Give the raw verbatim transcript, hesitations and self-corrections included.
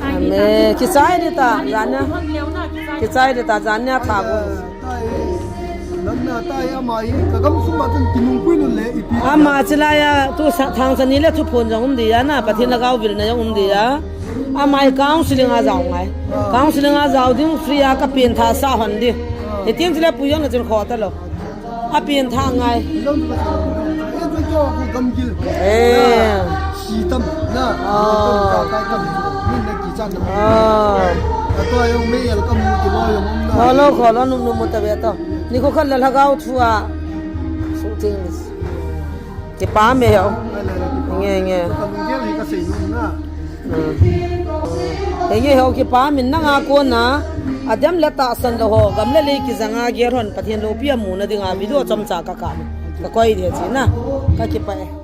Amen. Kichai ding ta, jan nia. Kichai ding ta, jan nia tha ko. Ama chilai a, tu sa, thangsa ni le thuphon jong um dia na, Pathen lhagao vilna jong um dia. Ama hi counseling a jao ngai. Counseling a jao ding free a ka pengthah sa hon ding. Hitin chule pu jong na chin kho ta lou. A pengthah ngai. Eh. Sitam na. Ah. Min na kichan na. Ah. Ato ayong mei el kamu ti lo yong na. Lo lo kho lo num num mu ta ve to. Ni ko khan la lhagao thu a. Shooting. Kipa me ho. Nge nge. Kamu gel hi ka sei num na. Henge ho kipa min nanga kona, adem le tahsan lou ho, gam le lei kijanga gel hon Pathen loupi a muna dinga video chomcha ka kap. Ka koi dia chi na. Ka kipah e.